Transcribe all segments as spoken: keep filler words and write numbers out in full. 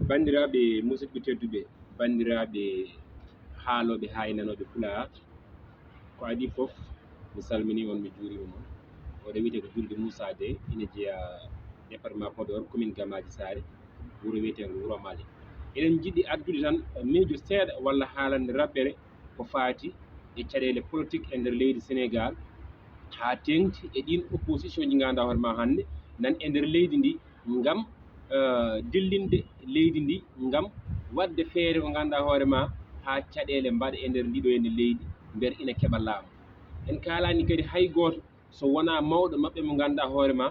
Banndiraaɓe musidɓe tedduɓe, banndiraaɓe haalooɓe haa e nanooɓe Pulaar, ko adii fof, mi salminii on, mi juuriima mon. Oɗo wiyetee ko Julde Moussa Dey, ina jeyaa département Podor, commune Gamaaji Saare, wuro wiyetee ngo Wuro Mali. Eɗen njiɗi addude tan miijo seeɗa walla haalande raɓɓere ko faati e caɗeele politik e nder leydi Senegaal, haa teeŋti e ɗiin opposition ji ngannduɗaa hoore maa hannde nan e nder leydi ndi ngam, eh, dillinde leydi ndi, ngam waɗde feere ko ngannduɗaa hoore maa haa caɗeele mbaɗa e nder ndiɗo hennde leydi, mbele ina keɓa laamu. En kaalaani kadi hay gooto so wonaa mawɗo maɓɓe mo ngannduɗaa hoore maa,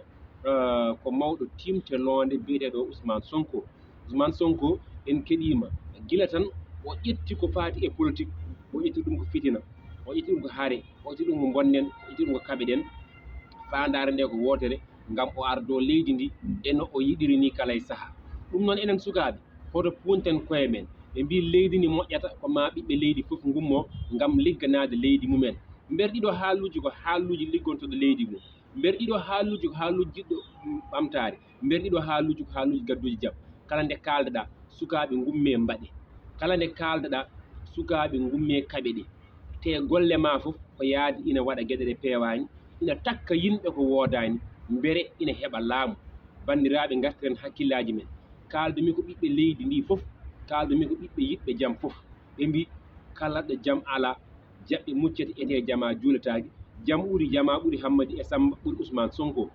eh, ko mawɗo tiimte loonde biyeteeɗo Ousmane Sonko. Ousmane Sonko, en keɗiima gila tan o ƴetti ko faati e politik, o ƴetti ɗum ko fitina, o ƴetti ɗum ko hare, o ƴetti ɗum ko mbonnen, o ƴetti ɗum ko kaɓeɗen. Faandaare nde ko wootere, ngam o ardoo leydi ndi e no o yiɗiri ni kala e sahaa. Ɗum noon, enen sukaaɓe, hoto puunten koye men. Ɓe mbii leydi ndi moƴƴata ko maa ɓiɓɓe leydi fof ngummoo ngam ligganaade leydi mumen. Mbele ɗiɗo haaluuji ko haaluuji liggontooɗo leydi mum. Mbele ɗiɗo haaluuji ko haaluuji jiɗɗo ɓamtaare. Mbele ɗiɗo haaluuji ko haaluuji gadduuji jam. Kala nde kaaldaɗaa, sukaaɓe ngummee mbaɗee. Kala nde kaaldaɗaa, sukaaɓe ngummee kaɓee ɗe. Te golle maa fof ko yaade ina waɗa geɗe ɗe peewaani, ina takka yimɓe ko woodaani, mbele ina heɓa laamu. Banndiraaɓe, ngartiren hakkillaaji men. Kaaldumi ko ɓiɓɓe leydi ndi fof, kaaldumi ko ɓiɓɓe yiɗɓe jam fof. Ɓe mbii, kala ɗo jam alaa, jaɓɓe muccete, etee jamaa juuletaake. Jam ɓuri jamaa, ɓuri Hammadi e Sammba, ɓuri Ousmane Sonko.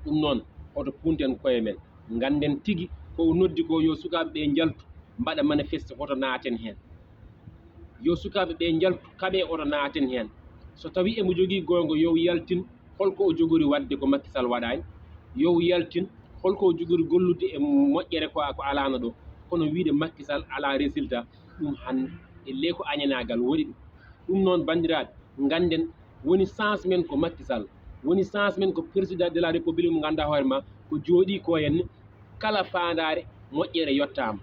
Ɗum noon, hoto puunten koye men. Ngannden tigi ko o noddi ko, yo sukaaɓe ɓe njaltu, mbaɗa manifeste, hoto naaten heen. Yo sukaaɓe ɓe njaltu, kaɓee, hoto naaten heen. So tawii emo jogii goonga, yo yaltin holko o jogori waɗde ko Macky Sall waɗaani. Yo yaltin holko o jogori gollude e moƴƴere ko, ko alaano ɗo. Kono wiide Macky Sall alaa résultat, ɗum hannde e ley ko añanaagal woni ɗum. Ɗum noon, banndiraaɓe, ngannden woni chance men ko Macky Sall, woni chance men ko président de la République mo ngannduɗaa hoore maa ko jooɗii ko henne, kala faandaare moƴƴere yottaama.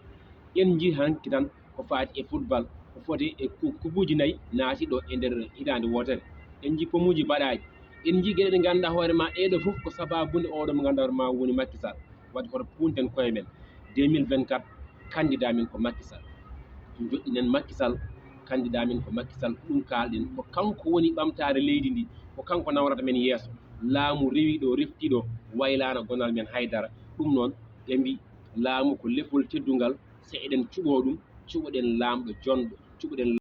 En njii hanki tan ko faati e football, ko foti e ku-, kubuuji nayi naati ɗo e nder hitaande wootere. En njii pomuuji baɗaaji, en njii geɗe ɗe ngannduɗaa hoore maa ɗee ɗoo fof ko sabaabu nde oɗo mo ngannduɗaa hoore maa woni Macky Sall. Waɗi hoto puunten koye men. Deux mille vingt-quatre, candidat men ko Macky Sall. Joɗɗinen Macky Sall, candidat men ko Macky Sall. Ko ɗum kaalɗen. Ko kanko woni ɓamtaare leydi ndi. Ko kanko nawrata men yeeso. Laamu rewi ɗo, refti ɗo, waylaano gonal men haydara. Ɗum noon, ɓe mbii, laamu ko lefol teddungal. So eɗen cuɓoo ɗum, cuɓoɗen laamɗo jonɗo, cuɓoɗen